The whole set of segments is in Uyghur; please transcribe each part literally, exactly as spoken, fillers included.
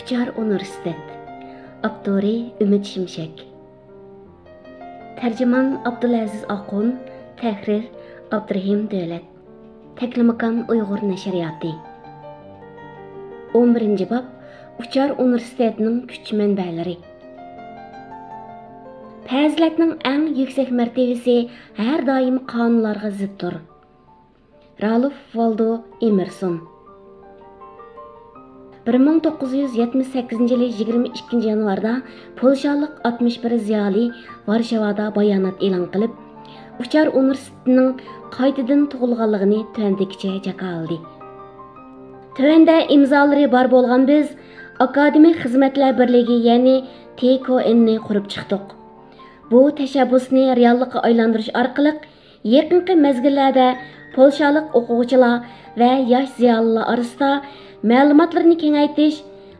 ئۇچار ئۇنىۋېرسىتېت. ئاپتورى ئۈمىد شىمشەك. تەرجىمان ئابدۇلئەزىز ئاخۇن. تەھرىر ئابدۇرېھىم دۆلەت. تەكلىماكان ئۇيغۇر نەشرىياتى. ئون بىرىنچى باب. ئۇچار ئۇنىۋېرسىتېتىنىڭ كۈچ مەنبەلىرى. پەزىلەتنىڭ ئەڭ يۈكسەك مەرتىۋىسى ھەر دائىم قانۇنلارغا زىتتۇر. رالف ۋالدو ئېمېرسون. بىر مىڭ توققۇز يۈز يەتمىش سەككىزىنچى يىلى يىگىرمە ئىككىنچى يانۋاردا پولشالىق ئاتمىش بىر زىيالىي ۋارشاۋادا بايانات ئېلان قىلىپ، ئۇچار ئۇنىۋېرسىتېتىنىڭ قايتىدىن تۇغۇلغانلىقىنى تۆۋەندىكىچە جاكارلىدى. تۆۋەندە ئىمزالىرى بار بولغان بىز ئاكادېمىك خىزمەتلەر بىرلىكى، يەنى تې كو ئېننى قۇرۇپ چىقتۇق. بۇ تەشەببۇسنى رېئاللىققا ئايلاندۇرۇش ئارقىلىق يېقىنقى مەزگىللەردە پولشالىق ئوقۇغۇچىلار ۋە ياش زىيالىيلار ئارىسىدا مەلۇماتلىرىنى كېڭەيتىش،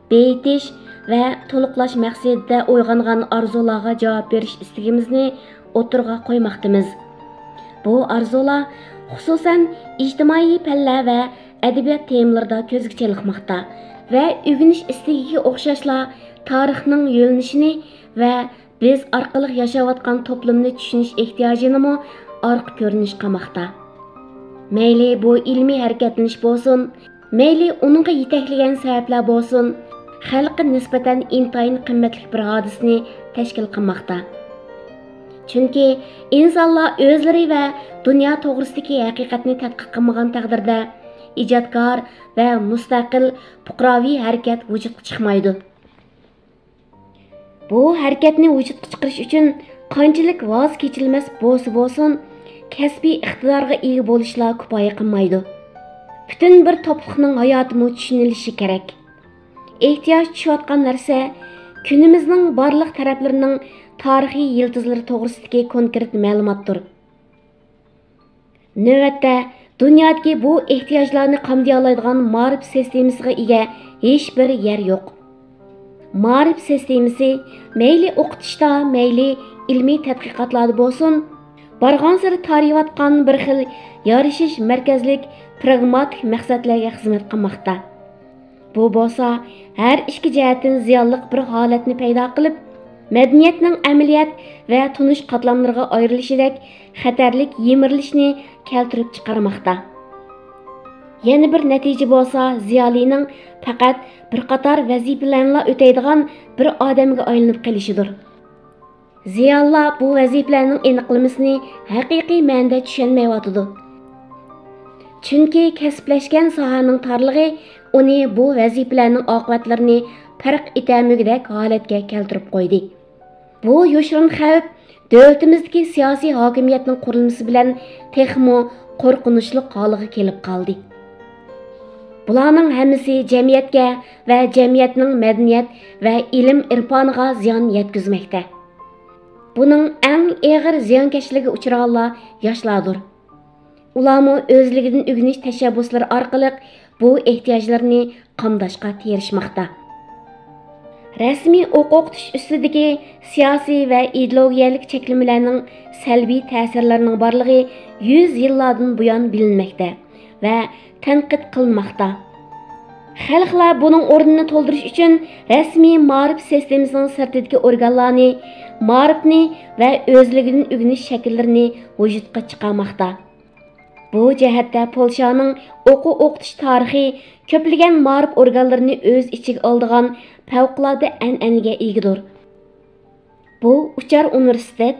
بېيىتىش ۋە تولۇقلاش مەقسىتىدە ئويغانغان ئارزۇلارغا جاۋاب بېرىش ئىستىكىمىزنى ئوتتۇرىغا قويماقتىمىز. بۇ ئارزۇلار، خۇسۇسەن، ئىجتىمائىي پەنلەر ۋە ئەدەبىيات تېمىلىرىدا كۆزگە چېلىقماقتا ۋە ئۆگىنىش ئىستىكىگە ئوخشاشلا تارىخنىڭ يۆنىلىشىنى ۋە بىز ئارقىلىق ياشاۋاتقان توپلۇمنى چۈشىنىش ئېھتىياجىنىمۇ ئارقا كۆرۈنۈش قىلماقتا. مەيلى بۇ ئىلمىي ھەرىكەتلىنىش بولسۇن، مەيلى ئۇنىڭغا يېتەكلىگەن سەۋەبلەر بولسۇن، خەلققە نىسبەتەن ئىنتايىن قىممەتلىك بىر ھادىسىنى تەشكىل قىلماقتا. چۈنكى ئىنسانلار ئۆزلىرى ۋە دۇنيا توغرىسىدىكى ھەقىقەتنى تەتقىق قىلمىغان تەقدىردە، ئىجادكار ۋە مۇستەقىل پۇقراۋى ھەرىكەت ۋۇجۇدقا چىقمايدۇ. بۇ ھەرىكەتنى ۋۇجۇدقا چىقىرىش ئۈچۈن قانچىلىك ۋاز كېچىلمەس بولسا بولسۇن، كەسپىي ئىقتىدارغا ئىگە بولۇشلا كۇپايە قىلمايدۇ. پۈتۈن بىر توپلۇقنىڭ ھاياتىمۇ چۈشىنىلىشى كېرەك. ئېھتىياج چۈشۈۋاتقان نەرسە كۈنىمىزنىڭ بارلىق تەرەپلىرىنىڭ تارىخىي يىلتىزلىرى توغرىسىدىكى كونكرېت مەلۇماتتۇر. نۆۋەتتە، دۇنيادىكى بۇ ئېھتىياجلارنى قامدىيالايدىغان مائارىپ سىستېمىسىغا ئىگە ھېچبىر يەر يوق. مائارىپ سىستېمىسى مەيلى ئوقۇتۇشتا، مەيلى ئىلمىي تەتقىقاتلاردا بولسۇن، بارغانسېرى تارىيىۋاتقان بىر خىل يارىشىش مەركەزلىك پراگماتىك مەقسەتلەرگە خىزمەت قىلماقتا. بۇ بولسا ھەر ئىككى جەھەتتىن زىيانلىق بىر ھالەتنى پەيدا قىلىپ، مەدەنىيەتنىڭ ئەمەلىيەت ۋە تونۇش قاتلاملىرىغا ئايرىلىشىدەك خەتەرلىك يىمىرىلىشنى كەلتۈرۈپ چىقارماقتا. يەنە بىر نەتىجە بولسا زىيالىينىڭ پەقەت بىر قاتار ۋەزىپىلەرنىلا ئۆتەيدىغان بىر ئادەمگە ئايلىنىپ قېلىشىدۇر. زىيالىيلار بۇ ۋەزىپىلەرنىڭ ئېنىقلىمىسىنى ھەقىقىي مەنىدە چۈشەنمەيۋاتىدۇ. چۈنكى كەسىپلەشكەن ساھەنىڭ تارلىقى ئۇنى بۇ ۋەزىپىلەرنىڭ ئاقىۋەتلىرىنى پەرق ئېتەلمىگۈدەك ھالەتكە كەلتۈرۈپ قويدى. بۇ يوشۇرۇن خەۋپ دۆلىتىمىزدىكى سىياسىي ھاكىمىيەتنىڭ قۇرۇلمىسى بىلەن تېخىمۇ قورقۇنچلۇق ھالىغا كېلىپ قالدى. بۇلارنىڭ ھەممىسى جەمئىيەتكە ۋە جەمئىيەتنىڭ مەدەنىيەت ۋە ئىلىم-ئېرپانىغا زىيان يەتكۈزمەكتە. بۇنىڭ ئەڭ ئېغىر زىيانكەشلىكىگە ئۇچرىغانلار ياشلاردۇر. ئۇلارمۇ ئۆزلۈكىدىن ئۆگىنىش تەشەببۇسلىرى ئارقىلىق بۇ ئېھتىياجلىرىنى قامداشقا تىرىشماقتا. رەسمىي ئوقۇتۇش ئۈستىدىكى سىياسىي ۋە ئىدېئولوگىيەلىك چەكلىمىلەرنىڭ سەلبىي تەسىرلىرىنىڭ بارلىقى يۈز يىللاردىن بۇيان بىلىنمەكتە ۋە تەنقىد قىلىنماقتا. خەلقلەر بۇنىڭ ئورنىنى تولدۇرۇش ئۈچۈن رەسمىي مائارىپ سىستېمىسىنىڭ سىرتىدىكى ئورگانلارنى، مائارىپنى ۋە ئۆزلۈكىدىن ئۆگىنىش شەكىللىرىنى ۋۇجۇدقا چىقارماقتا. بۇ جەھەتتە پولشانىڭ ئوقۇ ئوقۇتۇش تارىخى كۆپلىگەن مائارىپ ئورگانلىرىنى ئۆز ئىچىگە ئالىدىغان پەۋقۇلئاددە ئەنئەنىگە ئىگىدۇر. بۇ ئۇچار ئۇنىۋېرسىتېت،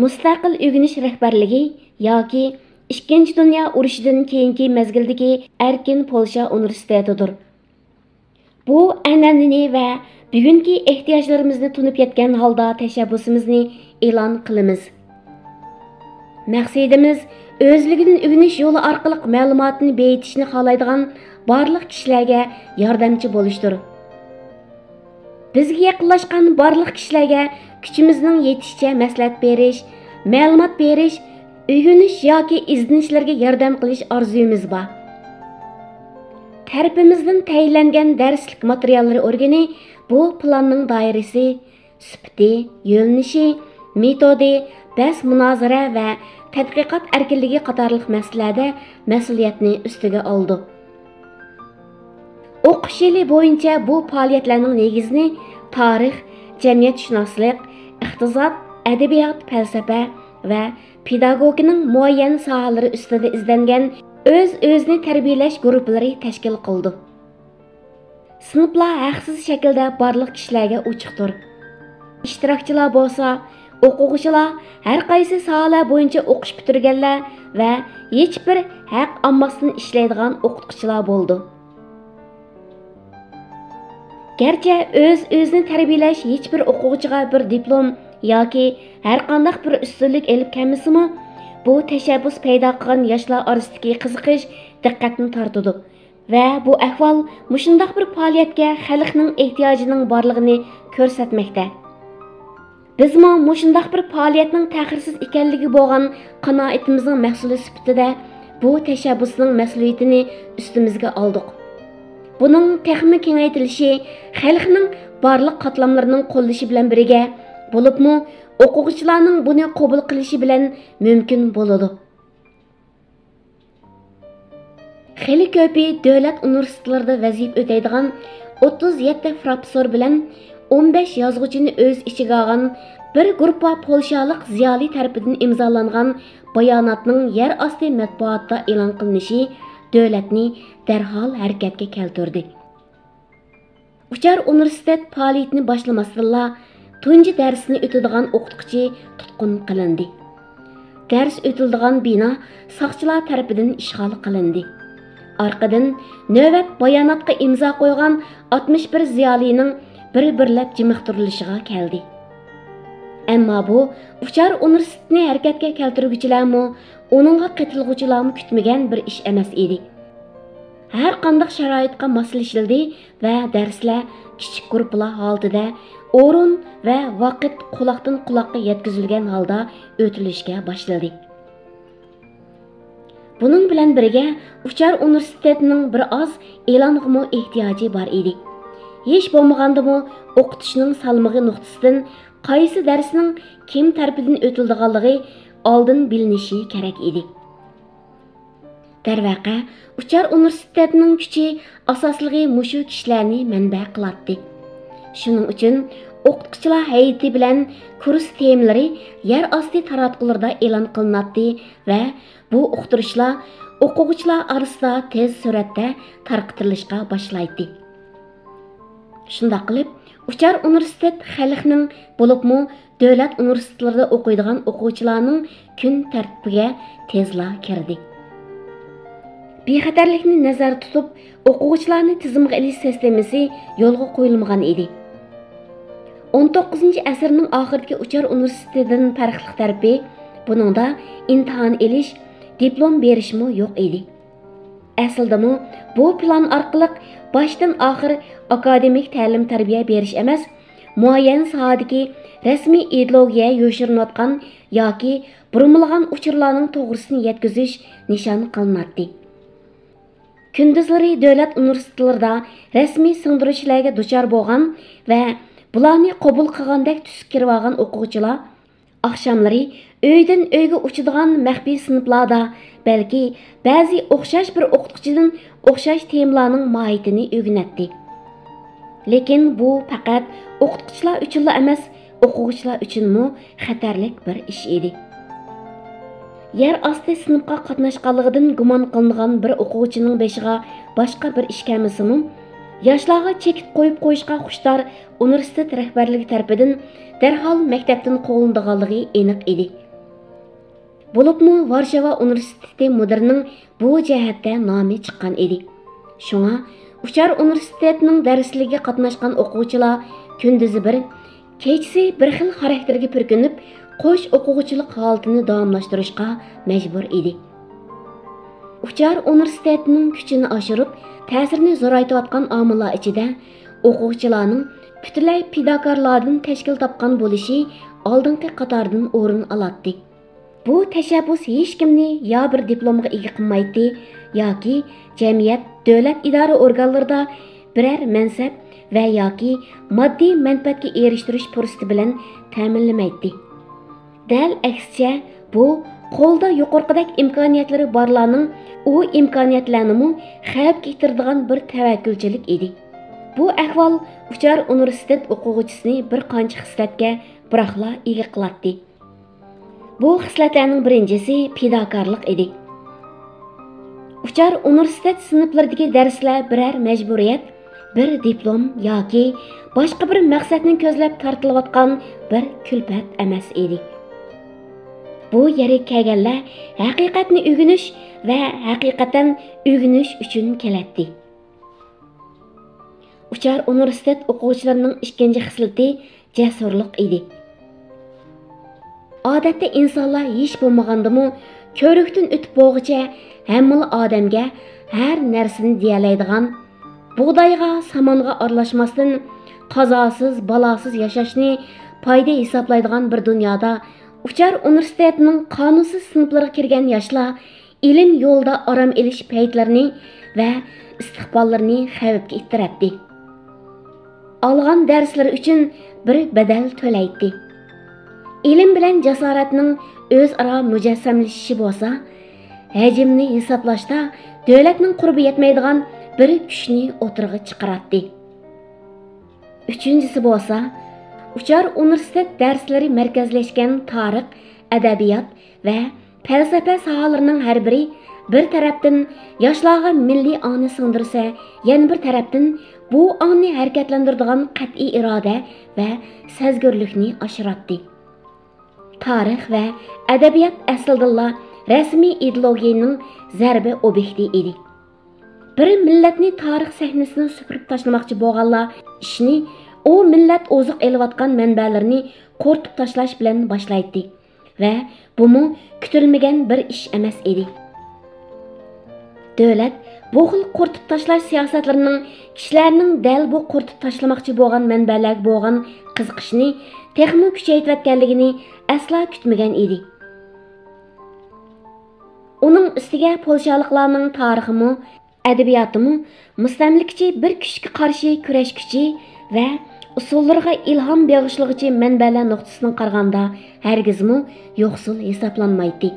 مۇستەقىل ئۆگىنىش رەھبەرلىكى ياكى ئىككىنچى دۇنيا ئۇرۇشىدىن كېيىنكى مەزگىلدىكى ئەركىن پولشا ئۇنىۋېرسىتېتىدۇر. بۇ ئەنئەنىنى ۋە بۈگۈنكى ئېھتىياجلىرىمىزنى تونۇپ يەتكەن ھالدا تەشەببۇسىمىزنى ئېلان قىلىمىز. مەقسىتىمىز ئۆزلۈكىدىن ئۆگىنىش يولى ئارقىلىق مەلۇماتنى بېيىتىشنى خالايدىغان بارلىق كىشىلەرگە ياردەمچى بولۇشتۇر. بىزگە يېقىنلاشقان بارلىق كىشىلەرگە كۈچىمىزنىڭ يېتىشىچە مەسلىھەت بېرىش، مەلۇمات بېرىش، ئۆگىنىش ياكى ئىزدىنىشلىرىگە ياردەم قىلىش ئارزۇيىمىز بار. تەرىپىمىزدىن تەيىنلەنگەن دەرسلىك ماتېرىياللىرى ئورگىنى بۇ پىلاننىڭ دائىرىسى، سۈپىتى، يۆنىلىشى، مېتودى، بەس-مۇنازىرە ۋە تەتقىقات ئەركىنلىكى قاتارلىق مەسىلىلەردە مەسئۇلىيەتنى ئۈستىگە ئالىدۇ. ئوقۇش يىلى بويىچە بۇ پائالىيەتلەرنىڭ نېگىزىنى تارىخ، جەمئىيەتشۇناسلىق، ئىقتىساد، ئەدەبىيات، پەلسەپە ۋە پېداگوگىكىنىڭ مۇئەييەن ساھەلىرى ئۈستىدە ئىزدەنگەن ئۆز-ئۆزىنى تەربىيەلەش گۇرۇپپىلىرى تەشكىل قىلىدۇ. سىنىپلار ھەقسىز شەكىلدە بارلىق كىشىلەرگە ئوچۇقتۇر. ئىشتىراكچىلار بولسا ئوقۇغۇچىلار، ھەر قايسى ساھەلەر بويىچە ئوقۇش پۈتتۈرگەنلەر ۋە ھېچبىر ھەق ئالماستىن ئىشلەيدىغان ئوقۇتقۇچىلار بولىدۇ. گەرچە ئۆز-ئۆزىنى تەربىيەلەش ھېچبىر ئوقۇغۇچىغا بىر دىپلوم ياكى ھەرقانداق بىر ئۈستۈنلۈك ئېلىپ كەلمىسىمۇ، بۇ تەشەببۇس پەيدا قىلغان ياشلار ئارىسىدىكى قىزىقىش دىققەتنى تارتىدۇ ۋە بۇ ئەھۋال مۇشۇنداق بىر پائالىيەتكە خەلقنىڭ ئېھتىياجىنىڭ بارلىقىنى كۆرسەتمەكتە. بىزمۇ مۇشۇنداق بىر پائالىيەتنىڭ تەخىرسىز ئىكەنلىكىگە بولغان قانائىتىمىزنىڭ مەھسۇلى سۈپىتىدە بۇ تەشەببۇسنىڭ مەسئۇلىيىتىنى ئۈستىمىزگە ئالدۇق. بۇنىڭ تېخىمۇ كېڭەيتىلىشى خەلقنىڭ بارلىق قاتلاملىرىنىڭ قوللىشى بىلەن بىرگە، بولۇپمۇ ئوقۇغۇچىلارنىڭ بۇنى قوبۇل قىلىشى بىلەن مۇمكىن بولىدۇ. خېلى كۆپى دۆلەت ئۇنىۋېرسىتېتلىرىدا ۋەزىپە ئۆتەيدىغان ئوتتۇز يەتتە پروفېسسور بىلەن ئون بەش يازغۇچىنى ئۆز ئىچىگە ئالغان بىر گۇرۇپپا پولشالىق زىيالىي تەرىپىدىن ئىمزالانغان باياناتنىڭ يەر ئاستى مەتبۇئاتتا ئېلان قىلىنىشى دۆلەتنى دەرھال ھەرىكەتكە كەلتۈردى. ئۇچار ئۇنىۋېرسىتېت پائالىيىتىنى باشلىماستىنلا، تۇنجى دەرسنى ئۆتىدىغان ئوقۇتقۇچى تۇتقۇن قىلىندى. دەرس ئۆتۈلىدىغان بىنا ساقچىلار تەرىپىدىن ئىشغال قىلىندى. ئارقىدىن نۆۋەت باياناتقا ئىمزا قويغان ئاتمىش بىر زىيالىينىڭ بىر-بىرلەپ جىمىقتۇرۇلۇشىغا كەلدى. ئەمما بۇ ئۇچار ئۇنىۋېرسىتېتنى ھەرىكەتكە كەلتۈرگۈچىلەرمۇ، ئۇنىڭغا قېتىلغۇچىلارمۇ كۈتمىگەن بىر ئىش ئەمەس ئىدى. ھەر قانداق شارائىتقا ماسلىشىلدى ۋە دەرسلەر كىچىك گۇرۇپپىلار ھالىتىدە ئورۇن ۋە ۋاقىت قۇلاقتىن قۇلاققا يەتكۈزۈلگەن ھالدا ئۆتۈلۈشكە باشلىدى. بۇنىڭ بىلەن بىرگە، ئۇچار ئۇنىۋېرسىتېتىنىڭ بىر ئاز ئېلانغىمۇ ئېھتىياجى بار ئىدى. ھېچ بولمىغاندىمۇ ئوقۇتۇشنىڭ سالمىقى نۇقتىسىدىن قايسى دەرسنىڭ كىم تەرىپىدىن ئۆتۈلىدىغانلىقى ئالدىن بىلىنىشى كېرەك ئىدى. دەرۋەقە، ئۇچار ئۇنىۋېرسىتېتىنىڭ كۈچى ئاساسلىقى مۇشۇ كىشىلەرنى مەنبە قىلاتتى. شۇنىڭ ئۈچۈن ئوقۇتقۇچىلار ھەيئىتى بىلەن كۇرس تېمىلىرى يەر ئاستى تاراتقۇلىرىدا ئېلان قىلىناتتى ۋە بۇ ئۇقتۇرۇشلار ئوقۇغۇچىلار ئارىسىدا تېز سۈرئەتتە تارقىتىلىشقا باشلايتتى. شۇنداق قىلىپ، ئۇچار ئۇنىۋېرسىتېت خەلقنىڭ، بولۇپمۇ دۆلەت ئۇنىۋېرسىتېتلىرىدا ئوقۇيدىغان ئوقۇغۇچىلارنىڭ كۈن تەرتىپىگە تېزلا كىردى. بىخەتەرلىكنى نەزەردە تۇتۇپ، ئوقۇغۇچىلارنى تىزىمغا ئېلىش سىستېمىسى يولغا قويۇلمىغان ئىدى. ئون توققۇزىنچى ئەسىرنىڭ ئاخىرىدىكى ئۇچار ئۇنىۋېرسىتېتىدىن پەرقلىق تەرىپى، بۇنىڭدا ئىمتىھان ئېلىش، دىپلوم بېرىشمۇ يوق ئىدى. ئەسلىدىمۇ بۇ پىلان ئارقىلىق باشتىن ئاخىر ئاكادېمىك تەلىم-تەربىيە بېرىش ئەمەس، مۇئەييەن ساھەدىكى رەسمىي ئىدېئولوگىيە يوشۇرۇنۇۋاتقان ياكى بۇرمىلىغان ئۇچۇرلارنىڭ توغرىسىنى يەتكۈزۈش نىشان قىلىناتتى. كۈندۈزلىرى دۆلەت ئۇنىۋېرسىتېتلىرىدا رەسمىي سىڭدۈرۈشلەرگە دۇچار بولغان ۋە بۇلارنى قوبۇل قىلغاندەك تۈسكە كىرىۋالغان ئوقۇغۇچىلار ئاخشاملىرى ئۆيدىن ئۆيگە ئۇچىدىغان مەخپىي سىنىپلاردا بەلكى بەزى ئوخشاش بىر ئوقۇتقۇچىدىن ئوخشاش تېمىلارنىڭ ماھىيىتىنى ئۆگىنەتتى. لېكىن بۇ پەقەت ئوقۇتقۇچىلار ئۈچۈنلا ئەمەس، ئوقۇغۇچىلار ئۈچۈنمۇ خەتەرلىك بىر ئىش ئىدى. يەر ئاستى سىنىپقا قاتناشقانلىقىدىن گۇمان قىلىنغان بىر ئوقۇغۇچىنىڭ بېشىغا باشقا بىر ئىش كەلمىسىمۇ، ياشلارغا چېكىت قويۇپ قويۇشقا خۇشتار ئۇنىۋېرسىتېت رەھبەرلىكى تەرىپىدىن دەرھال مەكتەپتىن قوغلىنىدىغانلىقى ئېنىق ئىدى. بولۇپمۇ ۋارشاۋا ئۇنىۋېرسىتېتى مۇدىرىنىڭ بۇ جەھەتتە نامى چىققان ئىدى. شۇڭا ئۇچار ئۇنىۋېرسىتېتىنىڭ دەرسلىكىگە قاتناشقان ئوقۇغۇچىلار كۈندۈزى بىر، كېچىسى بىر خىل خاراكتېرگە پۈركىنىپ، قوش ئوقۇغۇچىلىق ھالىتىنى داۋاملاشتۇرۇشقا مەجبۇر ئىدى. ئۇچار ئۇنىۋېرسىتېتىنىڭ كۈچىنى ئاشۇرۇپ، تەسىرىنى زورايتىۋاتقان ئامىللار ئىچىدە ئوقۇغۇچىلارنىڭ پۈتۈنلەي پىداكارلاردىن تەشكىل تاپقان بولۇشى ئالدىنقى قاتاردىن ئورۇن ئالاتتى. بۇ تەشەببۇس ھېچكىمنى يا بىر دىپلومغا ئىگە قىلمايتتى ياكى جەمئىيەت، دۆلەت ئىدارە ئورگانلىرىدا بىرەر مەنسەپ ۋە ياكى ماددىي مەنپەئەتكە ئېرىشتۈرۈش پۇرسىتى بىلەن تەمىنلىمەيتتى. دەل ئەكسىچە، بۇ قولدا يۇقىرىقىدەك ئىمكانىيەتلىرى بارلارنىڭ ئۇ ئىمكانىيەتلەرنىمۇ خەۋپكە ئىتتىرىدىغان بىر تەۋەككۈلچىلىك ئىدى. بۇ ئەھۋال ئۇچار ئۇنىۋېرسىتېت ئوقۇغۇچىسىنى بىر قانچە خىسلەتكە بىراقلا ئىگە قىلاتتى. بۇ خىسلەتلەرنىڭ بىرىنچىسى پىداكارلىق ئىدى. ئۇچار ئۇنىۋېرسىتېت سىنىپلىرىدىكى دەرسلەر بىرەر مەجبۇرىيەت، بىر دىپلوم ياكى باشقا بىر مەقسەتنى كۆزلەپ تارتىلىۋاتقان بىر كۈلپەت ئەمەس ئىدى. بۇ يەرگە كەلگەنلەر ھەقىقەتنى ئۆگىنىش ۋە ھەقىقەتەن ئۆگىنىش ئۈچۈن كېلەتتى. ئۇچار ئۇنىۋېرسىتېت ئوقۇغۇچىلىرىنىڭ ئىككىنچى خىسلىتى جەسۇرلۇق ئىدى. ئادەتتە ئىنسانلار ھېچ بولمىغاندىمۇ كۆۋرۈكتىن ئۆتۈپ بولغۇچە ھەممىلا ئادەمگە ھەر نەرسىنى دېيەلەيدىغان، بۇغدايغا، سامانغا ئارىلاشماستىن، قازاسىز، بالاسىز ياشاشنى پايدا ھېسابلايدىغان بىر دۇنيادا ئۇچار ئۇنىۋېرسىتېتىنىڭ قانۇنسىز سىنىپلىرىغا كىرگەن ياشلار ئىلىم يولىدا ئارام ئېلىش پەيتلىرىنى ۋە ئىستىقباللىرىنى خەۋپكە ئىتتىرەتتى. ئالغان دەرسلىرى ئۈچۈن بىر بەدەل تۆلەيتتى. ئىلىم بىلەن جاسارەتنىڭ ئۆزئارا مۇجەسسەملىشىشى بولسا، ھەجىمنى ھېسابلاشتا دۆلەتنىڭ قۇربى يەتمەيدىغان بىر كۈچنى ئوتتۇرىغا چىقىراتتى. ئۈچىنچىسى بولسا، ئۇچار ئۇنىۋېرسىتېت دەرسلىرى مەركەزلەشكەن تارىخ، ئەدەبىيات ۋە پەلسەپە ساھەلىرىنىڭ ھەر بىرى بىر تەرەپتىن ياشلارغا مىللىي ئاڭنى سىڭدۈرسە، يەنە بىر تەرەپتىن بۇ ئاڭنى ھەرىكەتلەندۈرىدىغان قەتئىي ئىرادە ۋە سەزگۈرلۈكنى ئاشۇراتتى. تارىخ ۋە ئەدەبىيات ئەسلىدىنلا رەسمىي ئىدېئولوگىيەنىڭ زەربە ئوبيېكتى ئىدى. بىر مىللەتنى تارىخ سەھنىسىدىن سۈپۈرۈپ تاشلىماقچى بولغانلار ئىشنى ئۇ مىللەت ئوزۇق ئېلىۋاتقان مەنبەلىرىنى قۇرۇتۇپ تاشلاش بىلەن باشلايتتى ۋە بۇمۇ كۈتۈلمىگەن بىر ئىش ئەمەس ئىدى. دۆلەت بۇ خىل قۇرۇتۇپ تاشلاش سىياسەتلىرىنىڭ كىشىلەرنىڭ دەل بۇ قۇرۇتۇپ تاشلىماقچى بولغان مەنبەلەرگە بولغان قىزىقىشنى تېخىمۇ كۈچەيتىۋەتكەنلىكىنى ئەسلا كۈتمىگەن ئىدى. ئۇنىڭ ئۈستىگە پولشالىقلارنىڭ تارىخىمۇ، ئەدەبىياتىمۇ مۇستەملىكىچى بىر كۈچكە قارشى كۈرەشكۈچى ۋە ئۇسۇللىرىغا ئىلھام بېغىشلىغۇچى مەنبەلەر نۇقتىسىدىن قارىغاندا ھەرگىزمۇ يوقسۇل ھېسابلانمايتتى.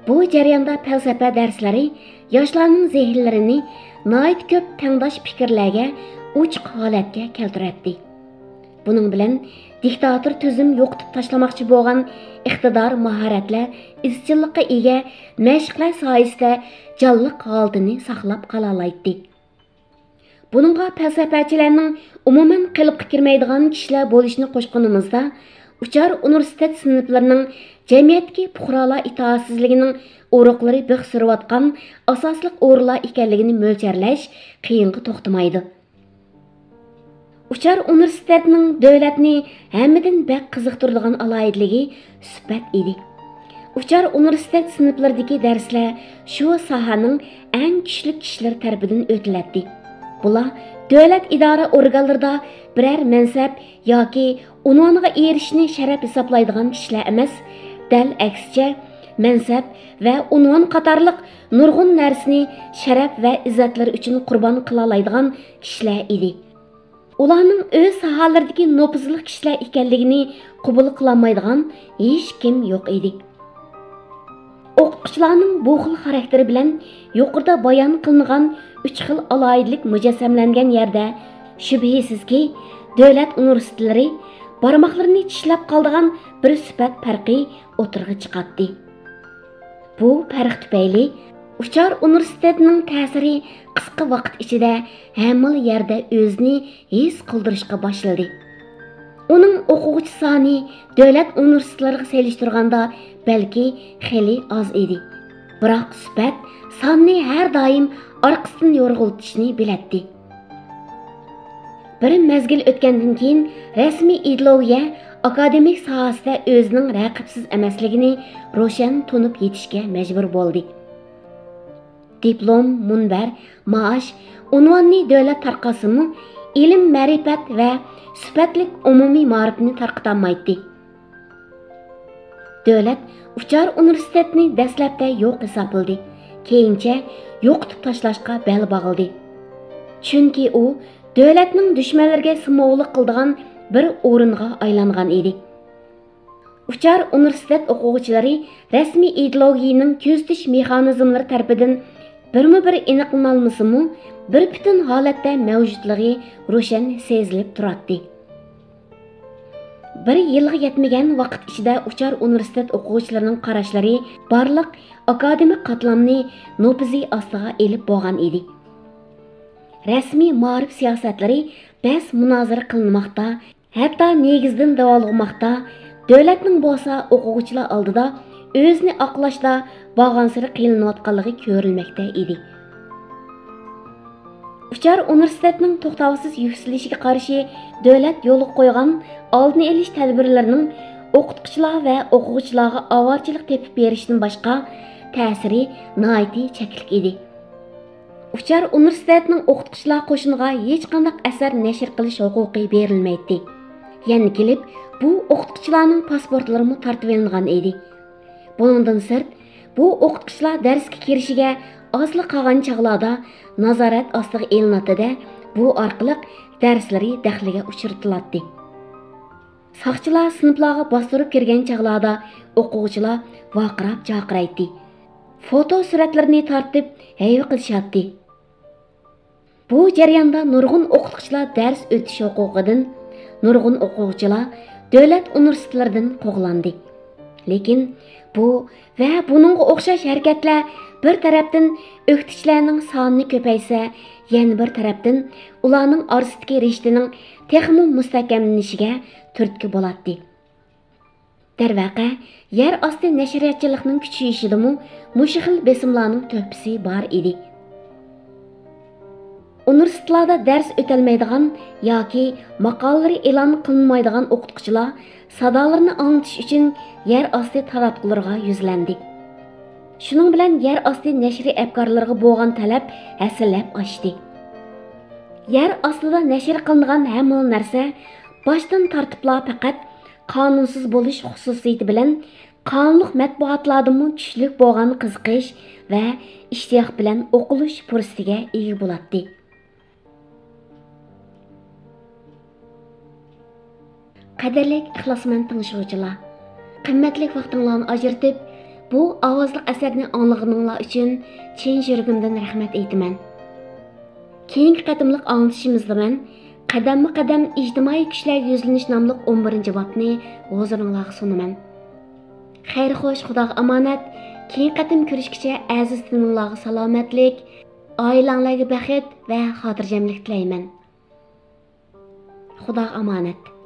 بۇ جەرياندا پەلسەپە دەرسلىرى ياشلارنىڭ زېھىنلىرىنى ناھايىتى كۆپ تەڭداش پىكىرلەرگە، ئوچۇق ھالەتكە كەلتۈرەتتى. بۇنىڭ بىلەن دىكتاتور تۈزۈم يوقىتىپ تاشلىماقچى بولغان ئىقتىدار، ماھارەتلەر، ئىزچىللىققا ئىگە مەشىقلەر سايىسىدە جانلىق ھالىتىنى ساقلاپ قالالايتتى. بۇنىڭغا پەلسەپەچىلەرنىڭ ئومۇمەن قېلىپقا كىرمەيدىغان كىشىلەر بولۇشىنى قوشقىنىمىزدا، ئۇچار ئۇنىۋېرسىتېت سىنىپلىرىنىڭ جەمئىيەتتىكى پۇقرالار ئىتائەتسىزلىكىنىڭ ئۇرۇقلىرى بىخ سۈرۈۋاتقان ئاساسلىق ئورۇنلار ئىكەنلىكىنى مۆلچەرلەش قىيىنغا توختىمايدۇ. ئۇچار ئۇنىۋېرسىتېتنىڭ دۆلەتنى ھەممىدىن بەك قىزىقتۇرىدىغان ئالاھىدىلىكى سۈپەت ئىدى. ئۇچار ئۇنىۋېرسىتېت سىنىپلىرىدىكى دەرسلەر شۇ ساھەنىڭ ئەڭ كۈچلۈك كىشىلىرى تەرىپىدىن ئۆتۈلەتتى. بۇلار دۆلەت ئىدارە ئورگانلىرىدا بىرەر مەنسەپ ياكى ئۇنۋانغا ئېرىشىشنى شەرەپ ھېسابلايدىغان كىشىلەر ئەمەس، دەل ئەكسىچە، مەنسەپ ۋە ئۇنۋان قاتارلىق نۇرغۇن نەرسىنى شەرەپ ۋە ئىززەتلىرى ئۈچۈن قۇربان قىلالايدىغان كىشىلەر ئىدى. ئۇلارنىڭ ئۆز ساھەلىرىدىكى نوپۇزلۇق كىشىلەر ئىكەنلىكىنى قوبۇل قىلالمايدىغان ھېچكىم يوق ئىدى. ئوقۇتقۇچىلارنىڭ بۇ خىل خاراكتېرى بىلەن يۇقىرىدا بايان قىلىنغان ئۈچ خىل ئالاھىدىلىك مۇجەسسەملەنگەن يەردە، شۈبھىسىزكى، دۆلەت ئۇنىۋېرسىتېتلىرى بارماقلىرىنى چىشلەپ قالىدىغان بىر سۈپەت پەرقى ئوتتۇرىغا چىقاتتى. بۇ پەرق تۈپەيلى ئۇچار ئۇنىۋېرسىتېتىنىڭ تەسىرى قىسقا ۋاقىت ئىچىدە ھەممىلا يەردە ئۆزىنى ھېس قىلدۇرۇشقا باشلىدى. ئۇنىڭ ئوقۇغۇچى سانى دۆلەت ئۇنىۋېرسىتېتلىرىغا سېلىشتۇرغاندا بەلكى خېلى ئاز ئىدى. بىراق سۈپەت ساننى ھەر دائىم ئارقىسىدىن يورغىلىتىشنى بىلەتتى. بىر مەزگىل ئۆتكەندىن كېيىن رەسمىي ئىدېئولوگىيە ئاكادېمىك ساھەسىدە ئۆزىنىڭ رەقىبسىز ئەمەسلىكىنى روشەن تونۇپ يېتىشكە مەجبۇر بولدى. دىپلوم، مۇنبەر، مائاش، ئۇنۋاننى دۆلەت تارقاتسىمۇ، ئىلىم، مەرىپەت ۋە سۈپەتلىك ئومۇمىي مائارىپنى تارقىتالمايتتى. دۆلەت ئۇچار ئۇنىۋېرسىتېتنى دەسلەپتە يوق ھېسابلىدى، كېيىنچە يوقىتىپ تاشلاشقا بەل باغلىدى. چۈنكى ئۇ دۆلەتنىڭ دۈشمەنلىرىگە سىمۋوللۇق قىلىدىغان بىر ئورۇنغا ئايلانغان ئىدى. ئۇچار ئۇنىۋېرسىتېت ئوقۇغۇچىلىرى رەسمىي ئىدېئولوگىيىنىڭ كۆزىتىش مېخانىزملىرى تەرىپىدىن بىرمۇ بىر ئېنىقلىنالمىسىمۇ، بىر پۈتۈن ھالەتتە مەۋجۇتلۇقى روشەن سېزىلىپ تۇراتتى. بىر يىلغا يەتمىگەن ۋاقىت ئىچىدە ئۇچار ئۇنىۋېرسىتېت ئوقۇغۇچىلىرىنىڭ قاراشلىرى بارلىق ئاكادېمىك قاتلامنى نوپۇزى ئاستىغا ئېلىپ بولغان ئىدى. رەسمىي مائارىپ سىياسەتلىرى بەس-مۇنازىرە قىلىنماقتا، ھەتتا نېگىزدىن داۋالغۇماقتا، دۆلەتنىڭ بولسا ئوقۇغۇچىلار ئالدىدا ئۆزىنى ئاقلاشتا بارغانسېرى قىينىلىۋاتقانلىقى كۆرۈلمەكتە ئىدى. ئۇچار ئۇنىۋېرسىتېتنىڭ توختاۋسىز يۈكسىلىشىگە قارشى دۆلەت يولغا قويغان ئالدىنى ئېلىش تەدبىرلىرىنىڭ ئوقۇتقۇچىلار ۋە ئوقۇغۇچىلارغا ئاۋارىچىلىك تېپىپ بېرىشتىن باشقا تەسىرى ناھايىتى چەكلىك ئىدى. ئۇچار ئۇنىۋېرسىتېتنىڭ ئوقۇتقۇچىلار قوشۇنىغا ھېچقانداق ئەسەر نەشر قىلىش ھوقۇقى بېرىلمەيتتى. يەنە كېلىپ، بۇ ئوقۇتقۇچىلارنىڭ پاسپورتلىرىمۇ تارتىۋېلىنغان ئىدى. بۇنىڭدىن سىرت، بۇ ئوقۇتقۇچىلار دەرسكە كىرىشىگە ئازلا قالغان چاغلاردا نازارەت ئاستىغا ئېلىناتتى-دە، بۇ ئارقىلىق دەرسلىرى دەخلىگە ئۇچرىتىلاتتى. ساقچىلار سىنىپلارغا باستۇرۇپ كىرگەن چاغلاردا ئوقۇغۇچىلار ۋارقىراپ-جارقىرايتتى. فوتو سۈرەتلىرىنى تارتىپ ھەيۋە قىلىشاتتى. بۇ جەرياندا نۇرغۇن ئوقۇتقۇچىلار دەرس ئۆتۈش ھوقۇقىدىن، نۇرغۇن ئوقۇغۇچىلار دۆلەت ئۇنىۋېرسىتېتلىرىدىن قوغلاندى. لېكىن بۇ ۋە بۇنىڭغا ئوخشاش ھەرىكەتلەر بىر تەرەپتىن ئۆكتىچىلەرنىڭ سانىنى كۆپەيتسە، يەنە بىر تەرەپتىن ئۇلارنىڭ ئارىسىدىكى رىشتىنىڭ تېخىمۇ مۇستەھكەملىنىشىگە تۈرتكە بولاتتى. دەرۋەقە، يەر ئاستى نەشرىياتچىلىقنىڭ كۈچىيىشىدىمۇ مۇشۇ خىل بېسىملارنىڭ تۆھپىسى بار ئىدى. ئۇنىۋېرسىتېتلاردا دەرس ئۆتەلمەيدىغان ياكى ماقالىلىرى ئېلان قىلىنمايدىغان ئوقۇتقۇچىلار سادالىرىنى ئاڭلىتىش ئۈچۈن يەر ئاستى تاراتقۇلىرىغا يۈزلەندى. شۇنىڭ بىلەن يەر ئاستى نەشرىي ئەپكارلىرىغا بولغان تەلەپ ھەسسىلەپ ئاشتى. يەر ئاستىدا نەشر قىلىنغان ھەممىلا نەرسە باشتىن تارتىپلا پەقەت قانۇنسىز بولۇش خۇسۇسىيىتى بىلەن قانۇنلۇق مەتبۇئاتلاردىمۇ كۈچلۈك بولغان قىزىقىش ۋە ئىشتىياق بىلەن ئوقۇلۇش پۇرسىتىگە ئىگە بولاتتى. قەدىرلىك ئىخلاسمەن تىڭشىغۇچىلار، قىممەتلىك ۋاقتىڭلارنى ئاجرىتىپ، بۇ ئاۋازلىق ئەسەرنى ئاڭلىغىنىڭلار ئۈچۈن چىن يۈرىكىمدىن رەھمەت ئېيتىمەن. كېيىنكى قېتىملىق ئاڭلىتىشىمىزدا مەن قەدەممۇ قەدەم ئىجتىمائىي كۈچلەرگە يۈزلىنىش ناملىق ئون بىرىنچى بابنى ھۇزۇرۇڭلارغا سۇنىمەن. خەير خوش، خۇداغا ئامانەت. كېيىنكى قېتىم كۆرۈشكىچە ئەزىز تېنىڭلارغا سالامەتلىك، ئائىلەڭلارگە بەخت ۋە خاتىرجەملىك تىلەيمەن. خۇداغا ئامانەت.